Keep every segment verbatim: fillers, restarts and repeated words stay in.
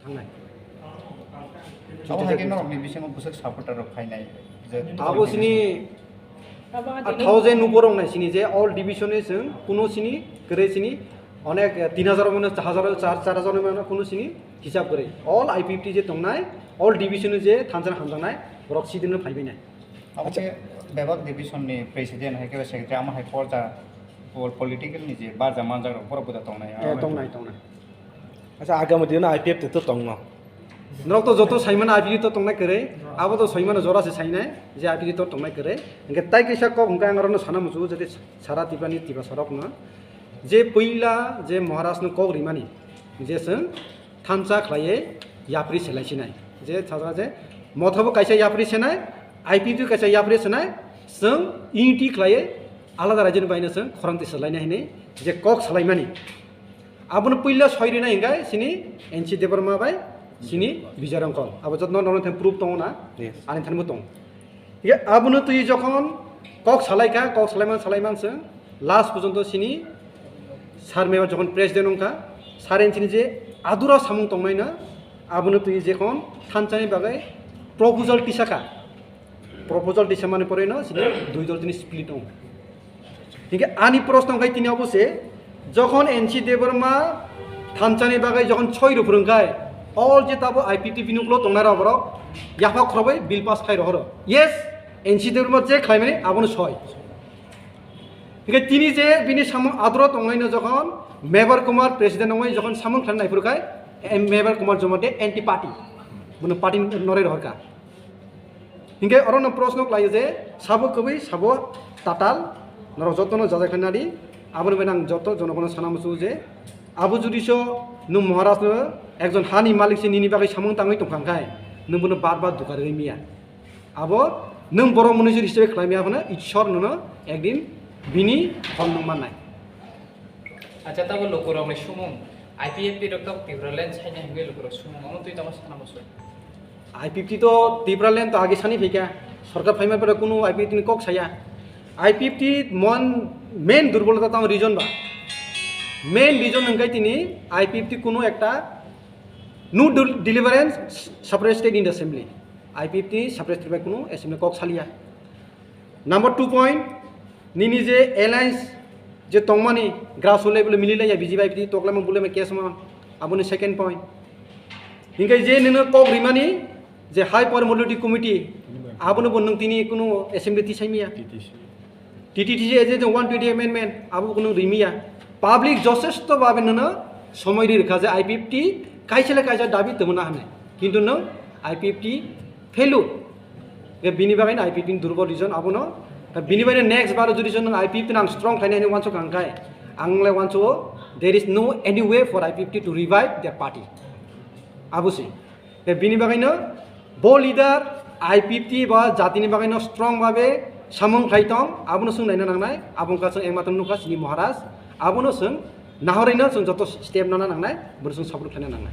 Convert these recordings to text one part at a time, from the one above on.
Thangnai. Abo hai khe norokni bisingo bwswk supporter rok phainai, je abo sini thousand nuborok nai sini je all division ni chwng kuno sini kwrwi sini onek, eh, tin hajar mano, hajar, char, char hajar mano kuno sini hisab kwrwi. All I P F T je tongnai, all division ni je thansa hamjaknai borok sidino phaibai nai. Abo khe bebak division ni president hai khe secretary amo hai porja pol-, political ni je barja manjak rok borok bwda tongnai. Eh, tongnai, tongnai. Acha, agami dino I P F T to tongno. Norok to joto saimano I P F T to tongnai kwrwi. Abo to saimano jora se sainai je I P F T to tongnai kwrwi. Hingke tai kisa kok hingke ang orono sana muchungo jodi sara Tripura ni Tiprasa rokno je puila je Maharaj no kok rimani je chwng thansa khlaiwi yapri selai sinai. Je sajak je mothabo kaisa yapri senai, I P F T kaisa yapri senai, chwng unity khlaiwi alada rajyoni baino chwng khorang twi swlainai hinwi je kok salaimani. Abono puila soi rina hingai sini N C Debbarma bai sini Bijoy Rongkhol. Abo jotno norok thani proof tongo na? Yes. Ani thani bo tong. Ye abono twi jokhon kok salai kha, kok salai man, salai man se last porjonto sini sir meba jokhon president wngkha, sir en sini je adura samung tongnai na, abono twi jokhon thanchani bagwi proposal tisa kha. Proposal tisa mani poroi no sini dui dol tini split wng. Hingke ani proshno wngkha tini obo se, jokhon N C Debbarma thanchani bagwi jokhon soi rw phwrwng khai, all je tabo I P T bini uklo tongnai rok borok yapha khorobwi bill pass khai rohoro. Yes, N C Debbarma je khlaimani abono soi. Hingke tini je bini samung adro tongnaino jokhon Mebar Kumar president wngwi jokhon samung khlai naiphuru khai, em, Mebar Kumar Jamatia anti party, bono party norwi rohorkha. Hingke oro no proshno khlaio je sabo kwbwi sabo tatal norok jotono jajak khlai nadi, aboni bai ang joto jonogono sana muchungo je abo jodi so nwng Maharaj no ekjon hani malik se nini bagwi samung tangwi tongkha khai nwng bono bar bar duka rwgwi miya. Abo nwng borok mwnwi se history khlai miya phano Ishwar nono ekdin bini phol nwng mannai. Acha, tabo lukurokni sumung, I P F T rok tabo Tipraland saina hingwi lukurok sumung, omo twi tamo sana muchung. I P F T to Tipraland to age sani phaikha, sorkar phaima pore kunu I P F T ni kok saya. I P F T mon main durbolota tamo reason ba. Main reason hwnkhe tini I P F T kunu ekta no del-, deliverance separate state in the assembly. I P F T separate state bai kunu assembly kok saliya. Number two point, nini je alliance je tongmani grassroots level mililaiya B J P I P T toklaima bulema case ma, aboni second point. Hingke je nino kok rimani je high power modality committee, abono bo nwng tini kunu assembly tisai miya. T T C. T T T C je je one twenty amendment, abo kunu rimiya. Public josesto babe nono somoi ri rikha je I P F T kaisa le kaisa dabi tongmana hane. Kintu no I P F T failure. Ke bini bagwi no I P F T ni durbol reason abono. Ke bini bagwi no next baro jodi jon I P F T nang strong khaina hini wansuk ang khai. Ang le wansugo, there is no any way for I P F T to revive their party. Abusi. Ke bini bagwi no bo leader I P F T ba jatini bagwi no strong babe samung khai tong, abono swng naina nangnai, abong ka swng ekmatro nukha sini Maharaj, abono swng nahorino swng joto step nana nangnai, bono swng support khaina nangnai.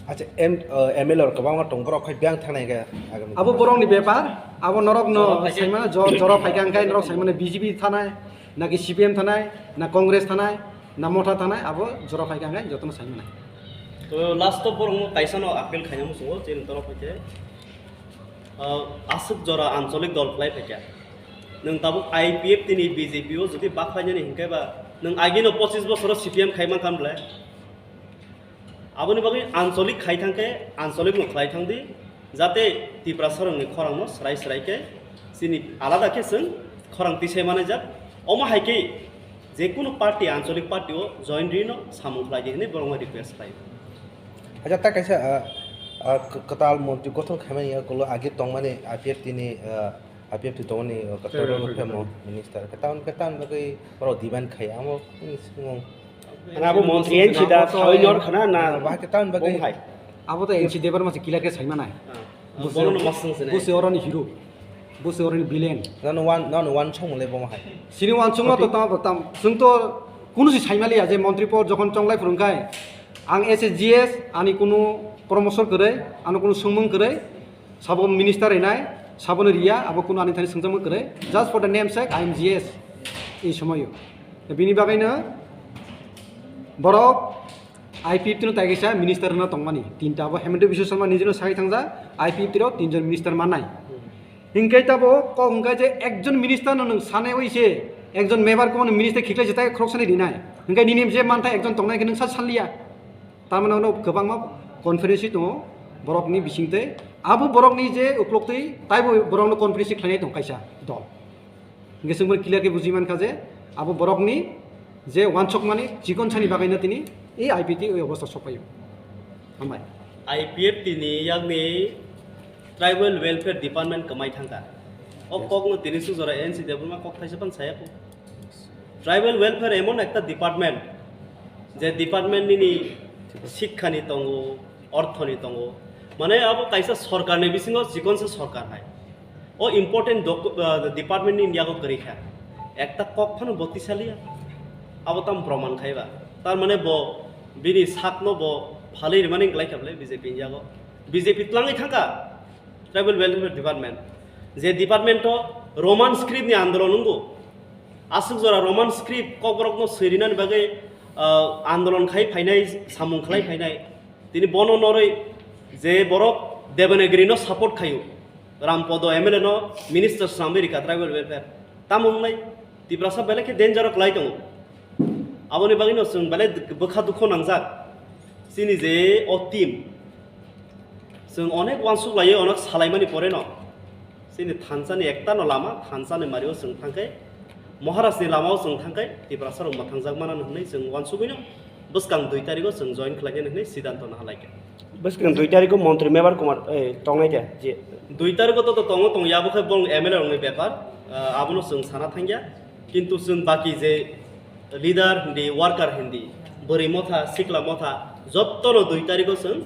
Acha, M, uh, M L A rok kwbangma tong, borok khai biyang thangnai khe agami. Abo borokni bepar, abo norokno saimano jo-, jora phaikha hwnkhe norok saimano B J P thanai, naki C P M thanai, na Congress thanai, na Motha thanai, abo jora phaikha hwnkhe jotono saimanai. To last o borokno kaisano appeal khaina muchungo, chini torof hwnkhe, uh, aswk jora ancholik dol khlai phaikha. Nwng tabuk I P F T ni B J P o jodi bakhlainani hinkhe ba, nwng agino pochis bosoro C P M khai mankha bwle? Aboni bagwi ancholik khai thangkhe ancholik no khlai thangdi, jate Tiprasa rokni khorang no srai srai khe chini alada khe chwng khorang tisai manai jak. Omo hai khe je kunu party, ancholik party o join rino samung khlai di hinwi borok no request khlai. Acha, ta kaisa, ah, ah, k-, kwtal montri gothon khaimani ya, ulo age tongmani I P F T ni, ah, I P F T tongmani, uh, Federal Federal Federal. Minister. Kwtal, kwtal bagwi borok demand khai, amo, hmm, singo. Ang abo montri yan sida, sawi nor khana na. Bahai kwtal bagwi. Bong hai. Abo to N C Debbarma se kila khe saimanai. Ah. Busi, bono no masung se nai. Busi oroni hero. Busi oroni villain. Nano wan, nano wan song le bong hai. Sini wan song to tam, tam. Sung to kunu si saimali ya je montri por jokhon chonglai phurung khai. Ang S S G S, ani kunu promotion kwrwi, ano kunu sungmung kwrwi. Sabo minister rinai, sabo no riya, abo kunu ani thani swngjama kwrwi. Just for the name sake, I am G S. Ei somoyo. Bini bagwi no borok I P F T no tai kaisa minister no tongmani. Tinta abo Himanta Biswa Sarma nijino sai thangjak, I P F T rok tinjon minister manai. Hingkai tabo kok hingkai je ekjon minister no nwng sanai oi se, ekjon member ko minister khiklai jetai khorok sani rinai. Hingkai nini je manthai ekjon tongnai khe nwng sa sanliya. Tamani ono kwbangma conference tongo borokni bisingtwi. Abo borokni je ukloktwi taibo borokno conference khlainai tong kaisa dol. Hingke chwng bono clear khe buji mankha je abo borokni je wansukmani chikon sani bagaino tini e I P T o obostha sokpaio. Hambai. I P F T ni yakni Tribal Welfare Department kwmai thangkha. O kokno tini sujora N C Debbarma kok thaisa phano saya kho. Tribal Welfare emon ekta department, je department nini sikhani tongo, orthoni tongo, mane abo kaisa sorkarni bisingo chikonsa sorkar hai. O important doc-, ah, department ni yago kwrwi kha. Ekta kok phano bo tisaliya. Abo tamo proman khai ba. Tar mane bo bini sakno bo phalwi rwmani wng lai kha bwle B J P ni yago. B J P twlangwi thangkha Tribal Welfare Department. Je department o Roman script ni andolon wngo. Aswk jora Roman script kokborokno swirinani bagwi, ah, andolon khai phainai, samung khlai phainai. Tini bono norwi je borok Devanagiri no support khaio. Rampodo M L A no minister swnamwi rikha tribal welfare. Tamo wngnai Tiprasa belai khe danger o kwlai tongo. Aboni bagwino chwng belai bwkha dukho nangjak. Chini je o team, chwng onek wansuk laio, onek salaimani poreno chini thansani ektano lama, thansani mario chwng thangkhe, Maharajni lamao chwng thangkhe Tiprasa rok mwthangjak manani hwnwi chwng wansugwino bwskang dui tarigo chwng join khlaikhe hwnwi sidanto naha laikha. Bwskang dui tarigo montri Mebar Kumar, eh, tongnai de, je. Dui tarigo to, to tongo, tong yabo khe bong M L A rokni bepar, ah, abono chwng sana thangya. Kintu chwng baki je leader hindi, worker hindi, bwrwi motha, sikla motha, jottono dui tarigo chwng,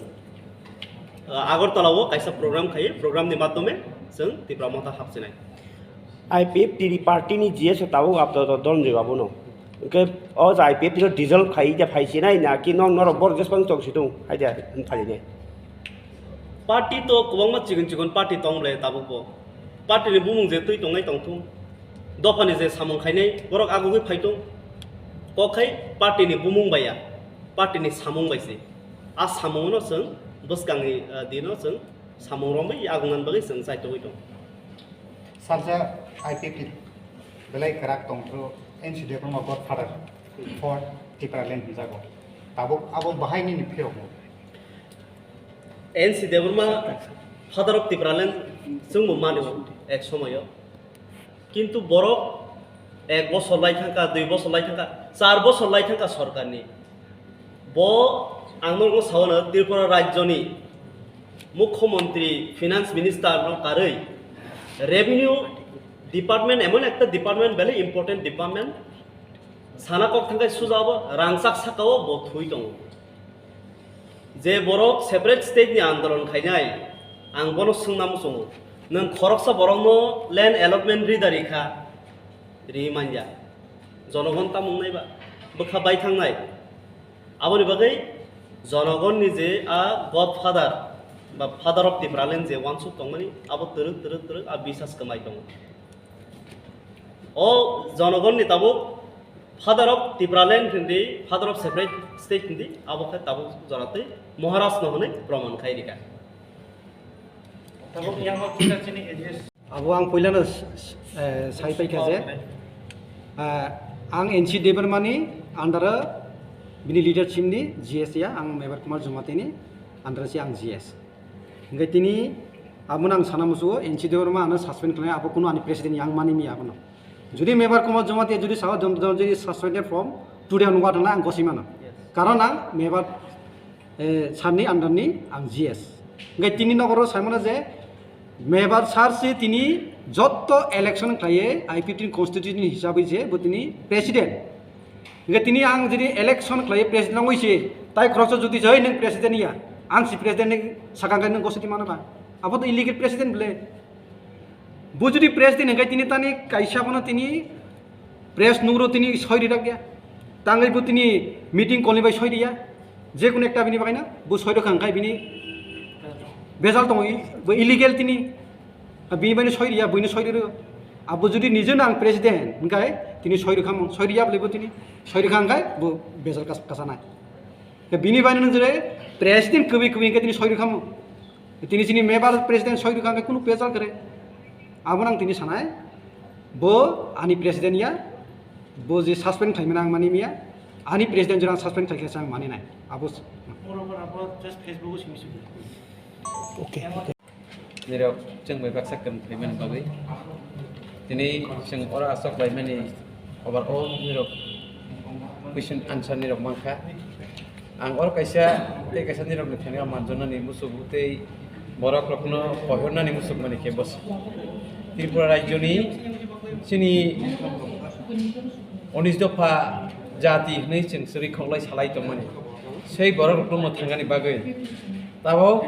ah, Agartala o kaisa program khai, program ni madhyome chwng Tipra motha hapsinai. I P F T ni party ni G S tabuk abdo to Dhananjay Babu no. Hwnkhe o je I P F T no dissolve khai je phai sinai na ki nong norok bor jesbang chok situng hai je phai ne. Party to kwbangma chikon chikon party tong ble tabuk bo. Party ni bumung je twi tongnai tong thung. Dopha ni je samung khainai borok agugwi phai tung. Kok khai party ni bumung bai ya, party ni samung bai se. A samung no chwng bwskang ni, ah, dino chwng samung romwi agungan bagwi chwng chai tongwi tong. Salsa I P F T belai kwrak tongthro N C Debbarma godfather for Tipraland hinjago. Tabuk abo bahai nini phirokno. N C Debbarma father of Tipraland chwngbo mano ek somoyo. Kintu borok ek bosor lai thangkha, dui bosor lai thangkha, char bosor lai thangkha sorkarni. Bo ang norokno sao no Tripura rajyoni Mukhyamantri, Finance Minister no karwi revenue department emon ekta department, very important department, sana kok thangkhai suja obo rangchak saka o bo thwi tongo. Je borok separate state ni andolon khainai, ang bono swngna muchungo, nwng khoroksa borokno land allotment rida rikha, ri manya. Jonogon tamung nai ba, bwkha bai thangnai. Aboni bagwi jonogonni je a godfather ba father of Tipraland je wansuk tongmani, abo twrwk, twrwk, twrwk a bisas kwmai tongo. O jonogonni tabuk father of Tipraland hindi, father of separate state hindi, abo khe tabuk joratwi Maharaj no hwnwi proman khai rikha. Tabuk yang o kisa chini address. Abo ang puilano s-, s-, eh, sai paikha je, ah, ang N C Debbarmani under o bini leadership ni G S ya, ang Mebar Kumar Jamatia ni under o se ang G S. Hingke tini abono ang sana musugo, N C Debbarma ano suspend khlai, abo kuno ani president yang mani mi abono. Jodi Mebar Kumar Jamatia jodi sao, jon-, jon-, jodi suspended from today onward hwnna ang gosi mano. Karon ang Mebar, eh, sir ni under ni ang G S. Hingke tini nogoro sai mano je Mebar sir se tini jotto election khlaiye I P T ni constitution hisabwi je bo tini president. Hingke tini ang jodi election khlaiye president wngwi se, tai khoroksa jodi jai nwng president ya, ang si president ni sakang khe nwng gosoti mano ba? Abo to illegal president ble. Bo jodi president hingke tini tani kaisa bono tini press nugro tini soi rijak ya. Tangwi bo tini meeting call ni bai soi riya. Je kono ekta bini bagwi na bo soi rwkha hingke bini bejal tongo, i-, bo illegal tini. A bini bai no soi riya, buino soi riro. Abo jodi nije nang president hingke tini soi rwkha mo, soi riya ble bo tini. Soi rwkha hingke bo bejal kas-, kasanai. Ke bini bai nang jere president kwbwi kwbwi hwnkhe tini soi rwkha mo. Tini chini member president soi rwkha hwnkhe kunu pejal kare. Abo nang tini sanai. Bo ani president ya. Bo je suspend khlaimani ang mani miya. Ani president jora suspend khlaikhe ang mani nai. Abo s- Oro oro abo just Facebook o simi simi. Okay. Nirok chwng bai baksa kwrwng khlaimani bagwi. Tini chwng oro aswk laimani overall nirok question answer nirok mankha. Ang oro kaisa tei kaisa nirokni thani manjaknani muchungo tei borokrokno pohornani muchungmani khe bwsa. Tripura rajyoni chini unis dopha jati hwnwi chwng sri khoklai salai tongmani. Sei borokrokno mwthangani bagwi. Tabok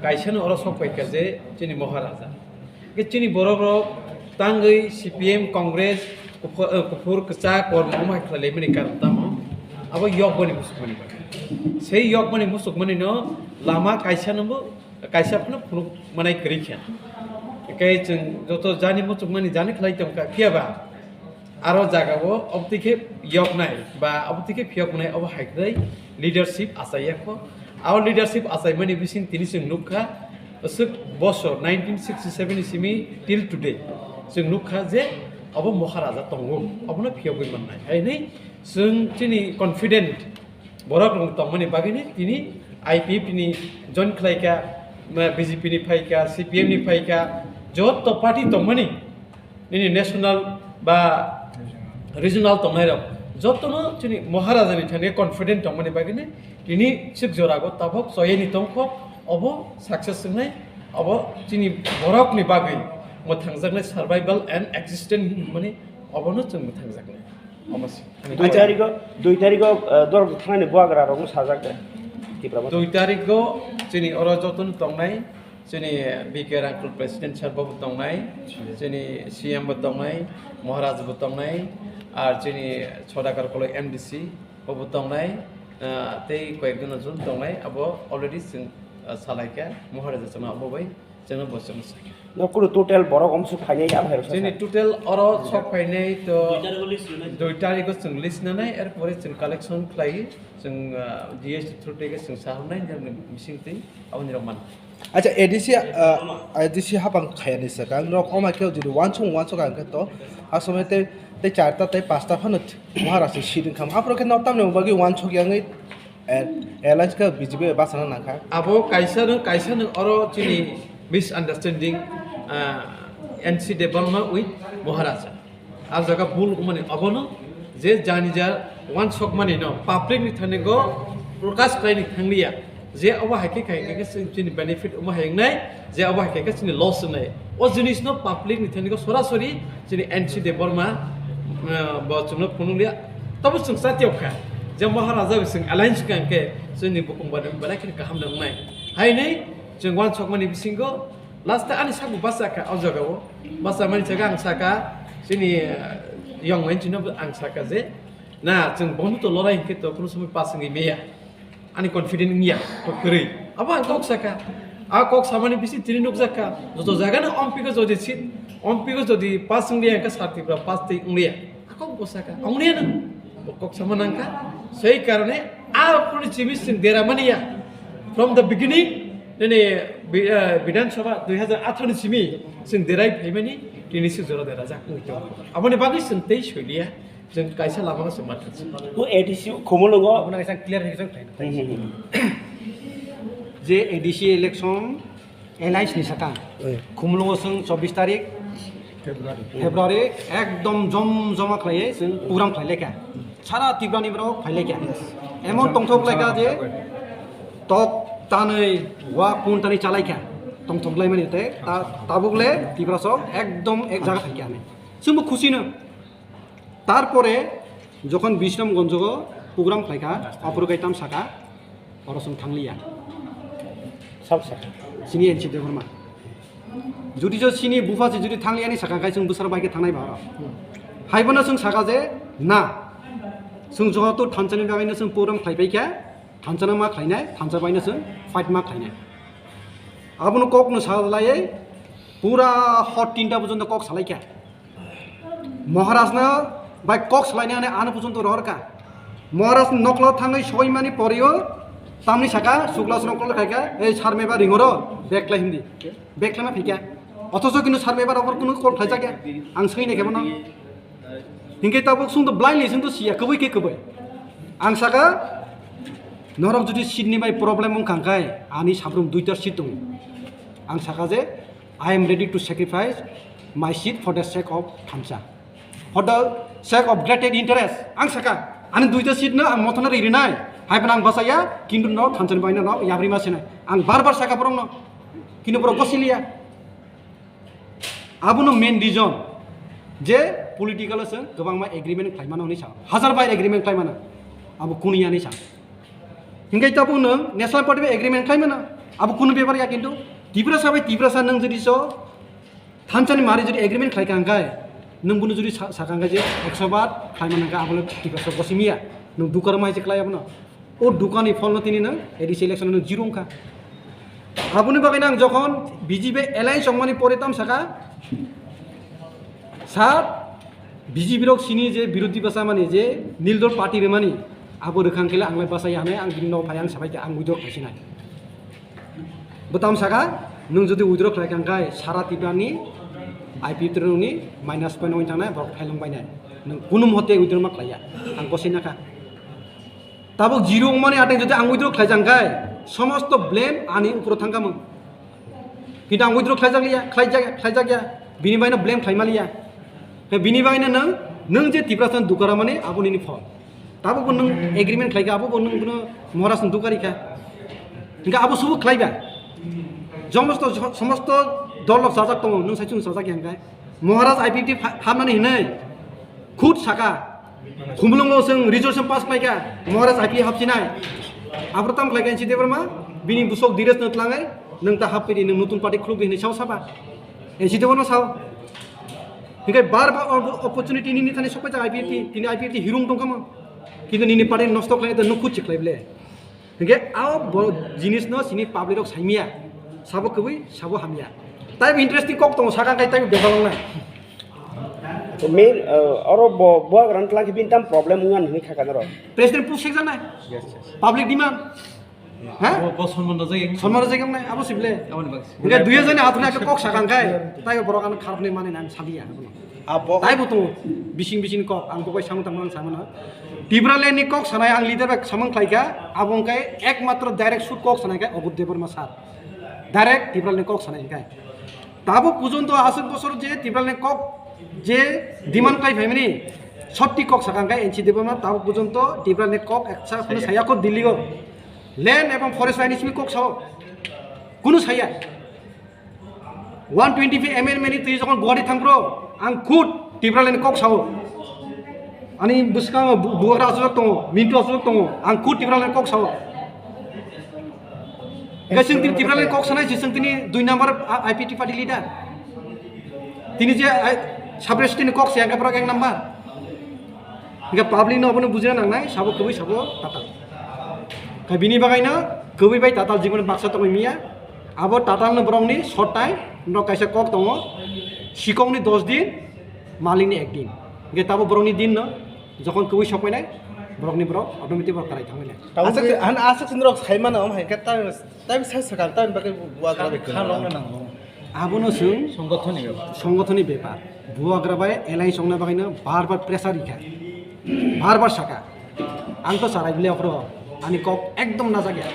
kaisano oro sok paikha je chini Maharaja. Khe chini borokrok tangwi C P M, Congress, kuphu-, eh, kuphur, kwchak, kormo omo hai khlai laimani karon tamo? Abo yokboni musukmani bagwi. Sei yokboni musukmani no lama kaisa no bo, kaisa phano phunuk manai kwrwi kha. Khe chwng joto jani musukmani jani khlai tongkha, phiya ba aro jagao obotwi khe yoknai ba obotwi khe phiyoknai obo hai khlai leadership achaiya kho. Abo leadership achaimani bising tini chwng nukha, aswk bosor nineteen sixty seven ni simi till today chwng nukha je obo Maharaja tongo, obono phiyogwi mannai. Hainwi chwng chini confident borok rok tongmani bagwini tini I P F T ni join khlaikha, B J P ni phaikha, C P M ni phaikha, joto party tongmani nini national ba regional tongnai rok jotono chini Maharaja ni thani confident tongmani bagwini tini sik jorago tabok choyeni tongkho, obo success wngnai, obo chini borokni bagwi mwthangjaknai survival and existence hinmani obono chwng mwthangjaknai. Omo se. Dui tarikgo, dui tarikgo, eh, dorok thangnaini buagra rokno sajak de. Tipra Motha. Dui tarikgo chini oro jotono tongnai, chini B K Rangkul President sir bo tongnai, chini C M bo tongnai, Maharaj bo tongnai, ar chini Sodakar Koloi M D C bo bo tongnai, ah, tei koyekjon jon tongnai, abo already chwng, ah, salaikha, Maharaja chwngno abo bai chwngno bo chwngno sakha. No kunu total borok omsuk phainai ya bhai rok. Chini total oro sok phainai to dui tarikgo list nanai. Dui tarikgo chwng list nanai, erpore chwng collection khlai, chwng, ah, G S T through tei chwng sahornai, nini bising twi aboni rok man. Acha, A D C, ah, A D C hapang khayani swkang rok oma khe jodi wansuk wansuk ang khe to, asomai tei, tei charta tei pasta phano Maharaj ni seat wngkha. Aphuru khe nok tamni bagwi wansuk yangwi, eh, alliance khe B J P bai bachana nangkha. Abo kaisa no, kaisa no oro chini misunderstanding, ah, N C Debbarma with Maharaja. A jaga bul wngmani obono je jani ja wansokmani no public ni thani go prakash khlai ni thangliya je obo hai khe khai khe chini benefit omo hai wngnai je obo hai khe chini loss wngnai. O jinis no public ni thani go sorasori chini N C Debbarma, eh, bo chwngno phunukliya. Tobo chwng chatiyok kha je Maharaja bising alliance kha hwnkhe chini bukung bani belai kheno kaham wngnai. Hainwi chwng wansokmani bisingo last ani sabu bachakha o jagao. Bachamani saka ang saka, chini, eh, yong main chino ang saka je, na, chwng bono to lorai hinkhe to kunu somoi pass wngwi maya. Ani confident wngya, to kwrwi. Abo ang kok saka. A kok samani bisi tini nukjakha. Joto jagano ompiko jodi sit, ompiko jodi pass wngya hinkhe sar Tripura pass tei wngya. Ako bo saka, ongni ano, bo kok sama nangkha. Sei karone a puni chimi sing dera mani ya. From the beginning, nini bi-, eh, Bidhan Sabha dui hajar atharo ni simi sing derai phaimani, tini si jora dera jak wngwi tongo. Aboni bagwi sing tei soiliya, jeng kaisa lama no sing mathang. Bu A D C Khumulwngo. Aboni kaisa clear reason khlaina. Hmm, hmm, hmm. Je A D C election, Alliance ni saka. Oi. Khumulwngo chwng chobbish tarik February. February ekdom jom joma khlaiwi chwng program khlai laikha. Sara Tripura ni borok phai laikha. Emon tongthok laikha je tok tanwi wa kun tanwi chalaikha. Tongthok laimani tei ta-, tabuk le Tripura sok ekdom ek jaga phaikha hinwi. Chwngbo khusi no. Tarpore jokhon Bishramganjo o program khlaikha, aphuru kaitam saka, oro chwng thangliya. Sab saka. Chini N C Debbarma. Jodi jo chini bupha se jodi thangliya ni saka, khai chwng bwsarok bai khe thangnai ba oro. Haibono chwng saka je, na. Chwng joto thansa ni bagwi no chwng program khlai pai kha, thansa no ma khlainai, thansa bai no chwng fight ma khlainai. Abono kok no sa laiwi, pura hor tinta porjonto kok salai kha. Maharajno bai kok salaina ani ano porjonto rohor kha. Maharaj noklo thangwi soimani porio tamni saka Sukla srong call khaika, "Ei sir mebar ringoro, back khlai hindi." Back khlaima phika. Othocho kintu sir mebar abor kunu call khlaijakya. Ang swngwi naikhe bono. Hinkhe tabuk swngto blindly swngto siya, kwbwi khe kwbwi. Ang saka, "Norok jodi seat ni bai problem wngkha hwnkhe ani sabrum duita seat tongo." Ang saka je, "I am ready to sacrifice my seat for the sake of thansa, for the sake of greater interest." Ang saka, "Ani duita seat no ang mothano ri rinai, hai phano ang bachaya, kintu no thansa ni bai no yabri ma sinai." Ang bar bar saka borok no, kintu borok gosiliya. Abono main reason je political o chwng kwbangma agreement khlai mano hwnwi sa, hajar bai agreement khlai mano, abo kunu ya hwnwi sa. Hinkhe tabuk nwng National Party bai agreement khlai mano, abo kunu bepar ya, kintu Tiprasa bai Tiprasa nwng jodi so thansa ni mari jodi agreement khlai kha hwnkhe, nwng bono jodi sa-, sakha hwnkhe je ekso bar khlai mano hwnkhe, abo le Tiprasa gosimiya, nwng dukar mai je khlai abono. O dukani pholno tini nwng A D C election nwng zero wngkha. Aboni bagwi ang jokhon B J P alliance wngmani pore tam saka, "Sir, B J P rok sini je birodhi basa mani je nil dol party remani, abo rwkhang khe le ang lai basa ya hwnwi ang bini nok phai ang sabai khe ang withdraw khlai sinai." Bo tam saka, "Nwng jodi withdraw khlai kha hwnkhe sara Tripura ni I P F T rokni minus point wngwi thangnai, borok phailung bainai. Nwng kunu mote withdraw ma khlai ya, ang kosi nakha." Tabuk zero wngmani ateng jodi ang withdraw khlaijak hwnkhe, somosto blame ani uporo thangkha mung. Kintu ang withdraw khlaijak liya, khlaijak, khlaijak ya, bini baino blame khlai maliya. Khe bini baino nwng, nwng je Tiprasa dukara mani abo nini phol. Tabuk bo nwng agreement khlaikha, abo bo nwng bono Maharaj ni dukari kha. Hingkhe abo subu khlaiba. Somosto, somosto dol rok sajak tongo, nwng sai chwng sajak ya hwnkhe. Maharaj I P F T pha-, pharmani hinwi khud saka. Khumulwngo chwng resolution pass khlaikha, Maharaj I P F hapsinai. Abro tam khlaikha N C Debbarma, bini busok Diresh no tlangai, nwng ta happhidi, nwng nutun party khulukdi hinwi sao saba. N C Debbarma sao. Hinkhe bar bar opportunity nini thani sokpaijak I P F T, tini I P F T hirung tongkha mo. Kintu nini party nosto khlai ta nuk khud se khlai ble. Hinkhe a bo jinis no sini public rok saimya. Sabo kwbwi, sabo hamya. Tai interesting kok tongo saka kai tai bebak wngnai. Main, uh, oro bo, buagra ni tlang khe bini tam problem wngya hinwi kha kanaro. President push sekjaknai. Yes, yes. Public demand. Ha? Bo, bo sonman rwjak yang. Sonman rwjak yang nai, abo sible. Aboni bagwi. Hingke dui hajar ni athro ni kok sakang kai, tai borok ano kharpni mani nang sabiya. Abo. Tai bo tongo, bising bising kok, ang bo bai samung tangma ang samano. Tipraland ni kok sanai ang leader bai samung khlaika, abo hingke ekmatro direct shoot kok sanai kai Abur Debbarma sir. Direct Tipraland ni kok sanai kai. Tabuk pujonto aswk bosor je Tipraland ni kok je demand khlai phaimani, sotti kok sakang kai N C Debbarma tabuk pujonto Tipraland ni kok eksa phano saya kok Delhi o. Land ebong forest line ni simi kok sao. Kunu saya. One twenty five amendment ni twi jokon Guwahati thang bro, ang khud Tipraland ni kok sao. Ani bwskango bu-, bugra aswk tongo, Mintu aswk tongo, ang khud Tipraland ni kok sao. Hingke chwng tini Tipraland ni kok sanai se chwng tini dui number I P T party leader. Tini je, ai, sub president ni kok se hingke borok ek number. Hingke public no abono bujina nangnai, sabo kwbwi sabo tatal. Khe bini bagwi no kwbwi bai tatal jibon baksa tongwi miya. Abo tatal no borok ni short time, no kaisa kok tongo, sikok ni dos din, malik ni ek din. Hingke tabo borok ni din no, jokhon kwbwi sok painai, borok ni borok automatic borok kwrai thangwi nai. Aswk, han aswk sindrok sai mano, om hai khe ta Tei sai swkang tamni bagwi buagra bai kha nokna nango. Abono chwng Songothoni bepar. Songothoni bepar. Buagra bai alliance ongna bagwino bar bar pressure rikha. Bar bar saka. Ang to charai bile aphro ani kok ekdom najak ya.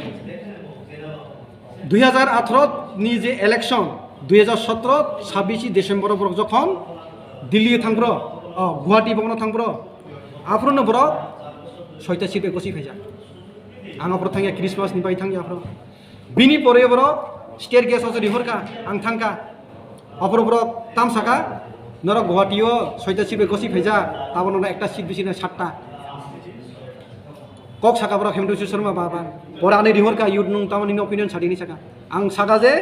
Dui hajar athro ni je election, dui hajar sotro sabbish December o borok jokhon Delhi thang bro, o, Guwahati bokno thang bro. Aphro no borok soita seat bai gosi phaijak. Ang aphro thangya Christmas ni bai thangya aphro. Bini pore borok staircase o rihor kha, ang thang kha. Aphro borok tam saka, "Norok Guwahati o soita seat bai gosi phaijak, tabo nono ekta seat bisi na satta." Kok saka borok Hemanta Biswa Sarma ba, ba. Pore ani rihor kha, "Youth nung tamo nini opinion sadi ni saka." Ang saka je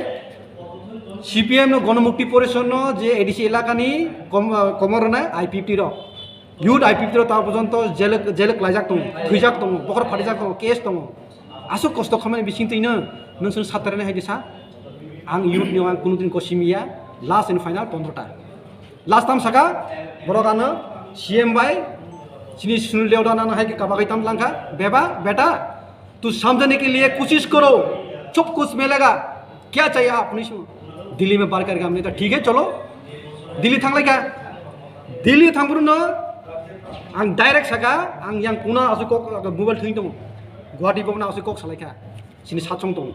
C P M no Gonomukti Porishad no je A D C elaka ni kom-, komor rwnai I P F T rok. Youth I P F T rok ta porjonto jele, jele klaijak tongo, thwijak tongo, bokhor phatijak tongo, case tongo. Aswk kosto khamani bising twi no, nwng chwng satarani hai di sa. Ang youth ni ang kunu din kosi miya, last and final pondro ta. Last tam saka, borok ano C M bai Chini Sunil Deodhar nana hai ke kabagai tam langkha, beba, beta, tu samjhane ke liye koshish karo, sab kuch milega, kya chahiye aap unise? Delhi mein baat karega, humne to thik hai, chalo, Delhi thanglaikha. Delhi thangbrwino ang direct saka, ang yang kuna aswk kok, mobile thwng tongo. Guwahati bokno aswk kok salaikha. Chini satsong tongo.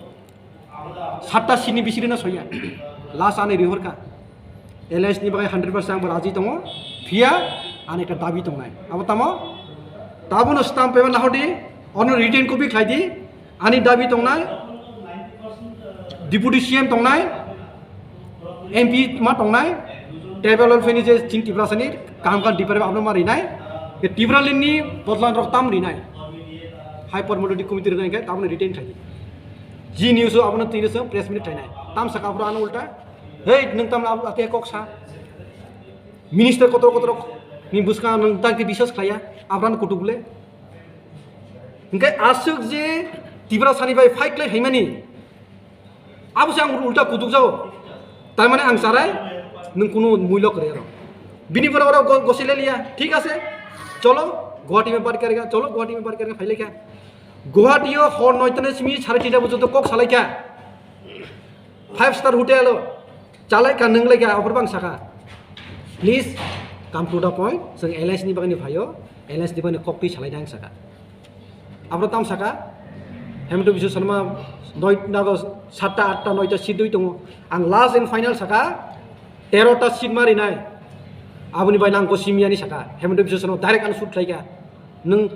Satta seat ni bisingtwi no soya. Last ani rihorkha. Alliance ni bagwi hundred percent ang bo raji tongo. Phiya ani ekta dabi tongnai. Abo tamo? Tabono stamp paper nahordi, ono written copy khlaidi. Ani dabi tongnai, Deputy C M tongnai, M P ma tongnai, tribal welfare ni je chini Tiprasa ni kaham kaham department abono ma rinai, je Tipraland ni bodol rok tam rinai, High Permuted Committee rinai khe taboni retain khaidi. G News o abono tini se press meet khlainai. Tam saka aphuru ano ulta, "Hey, nwng tam abo ake kok sa? Minister kotor kotor ni bwskango nwng tang khe biswas khlaiya, abrano kutuk le." Hingke aswk je Tiprasa ni bai fight khlai phaimani, abo se ang ulta kutuk jao. Tar mane ang charai, nwng kunu muilo kwrwi aro. Bini borok oro go-, gosi le liya, thik ase, cholo, Guwahati mein baat karega, cholo, Guwahati mein baat karega, phai lekha. Guwahati o hor noita ni simi sare tinta bojoto kok salaikha. Five star hotel o chalai ka nung lai ka, aphuru bang saka. Please come to the point. Chwng alliance ni bagwi ni phaio, alliance ni bagwi ni kok twi salai nang saka. Aphuru tam saka. Hemant Biswa Sarma noi nago satta atta noita seat dui tongo. Ang last and final saka, tero ta seat ma rinai. Aboni bai nang gosi miya ni saka. Hemant Biswa Sarma direct ano shoot khlai ka. Nung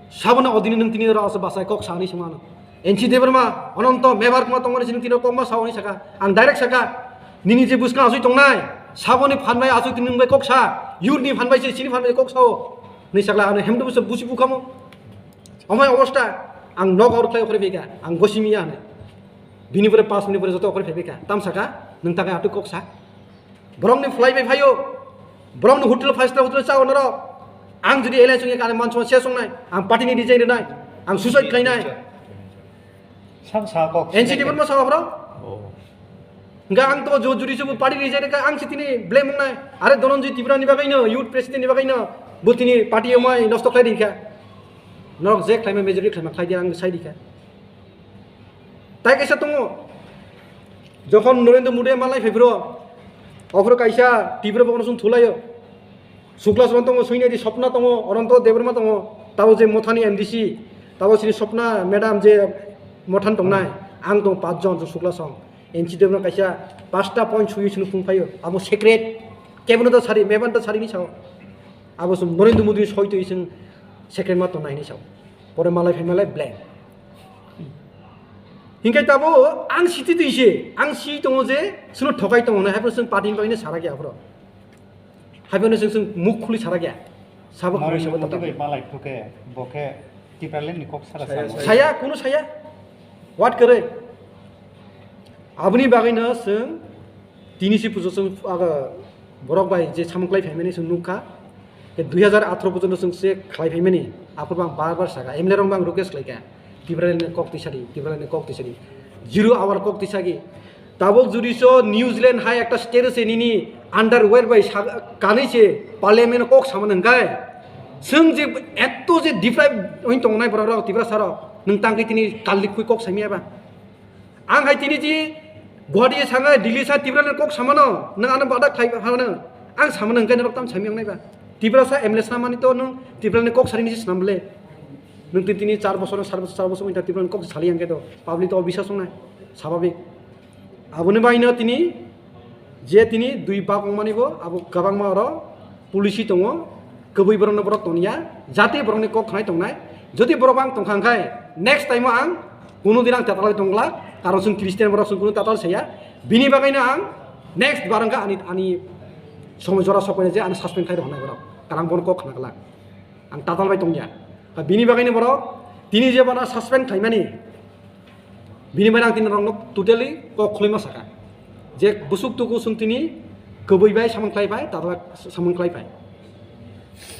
sabono odini nung tini ro asa basai kok sani sungano. N C Debbarma, Ananto, Mebar kuma tongmani sini tino kokma sao ni saka. Ang direct saka, nini je bwskang asui tongnai, saboni phan bai asui tini bai kok sa, yurni phan bai se sini phan bai kok sao. Ni sakla ano hem to busi busi bukamo. Omai obosta, ang nok aur khlai okhre beka, ang gosi miya hane. Bini pore pas minute pore joto okhre beka. Tam saka, nung takai atu kok sa. Borokni phlai bai phaio. Borokni hotel, five star hotel chao norok. Ang jodi alliance wngya khe ani manchoma se songnai. Ang party ni resign rwnai. Ang suicide khlainai. Sam sa kok N C T borno sao borok. Oh. Hingke ang to jo-, jodi jobo party resign kha ang si tini blame wngnai. Are Dhananjay Tripura ni bagwi no, youth president ni bagwi no. Bo tini party omai nosto khlai di kha. Norok je khlaima majority khlaima khlai di ang sai di kha. Tai kaisa tongo, jokhon Narendra Modi malai phai phiro, ophro kaisa Tripura bokono song thulaio. Sukla song tongo, Suinati Sopna tongo, Ananto Debbarma tongo, tabo je Mothani M D C, tabo sini Sopna madam je Mothan tongnai, ang tong pach jon Sukla song. N C Debbarma kaisa pasta point sui sini phung phaio, abo secret, kebono ta sari, meban ta sari ni sao. Abo song Narendra Modi soi twi song secret ma tongnai ni sao. Pore malai phai malai blank. Hingke tabo ang siti twi se, ang si tongo je, sono thokai tongo na, haipor song party ni bagwi no sarak ya aphro. Haipor no song song muk khuli sarak ya. Sabok khuli Narendra sabok Modi tabo. Bai malai phuke, bo khe Tipraland ni kok sara Saya, sa. Saya, kuno saya. What kare? Aboni bagwi no song Tini si pujo chwng aga borok bai je samung khlai phaimani chwng nukha. Ke dui hajar atharo porjonto chwng se khlai phaimani. Aphuru ang bar bar saka, M L A rok bang request khlaikha. Tipraland ni kok tisadi, Tipraland ni kok tisadi. Zero hour kok tisagi. Tabuk jodi so New Zealand hai ekta state se nini underwear bai sa-, kanwi se parliament kok samani hwnkhe. Chwng je etto je deprive wng tongnai borok rok, Tiprasa rok, nwng tangkhe tini kalik kwi kok samya ba? Ang hai tini ji Guwahati sanga Delhi sa Tipraland kok samano, nang ano badak khai hano. Ang samano hingke norok tam sami ang naiba. Tiprasa M L A samani to nung Tipraland kok sari nisi snam le. Nung tini, tini char bosor, sar bosor, char bosor wngkha Tipraland kok sali ang to. Public to obisas wngnai. Sababik. Aboni bai no tini je tini dui bak wngmani bo abo kwbangma oro policy tongo, kwbwi borokno borok toniya, jati borokni kok khnai tongnai. Jodi borok ang tongkha hwnkhe next time o ang kuno din ang tatalwi tongla, karon chwng Christian borok chwng kuno tatal saya. Bini bagwino ang next bar wngkha ani, ani somoi jora sokphaina je ani suspend khai rw hwnai borok, karon bono kok khna glak. Ang tatal bai tongya. Bini bagwino borok tini je bono suspend khaimani, bini bai ang tini rokno totally kok khulima saka. Je busuk tuku chwng tini kwbwi bai samung khlai pai, tatal samung khlai pai.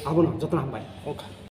Abono jotono hambai. Okay.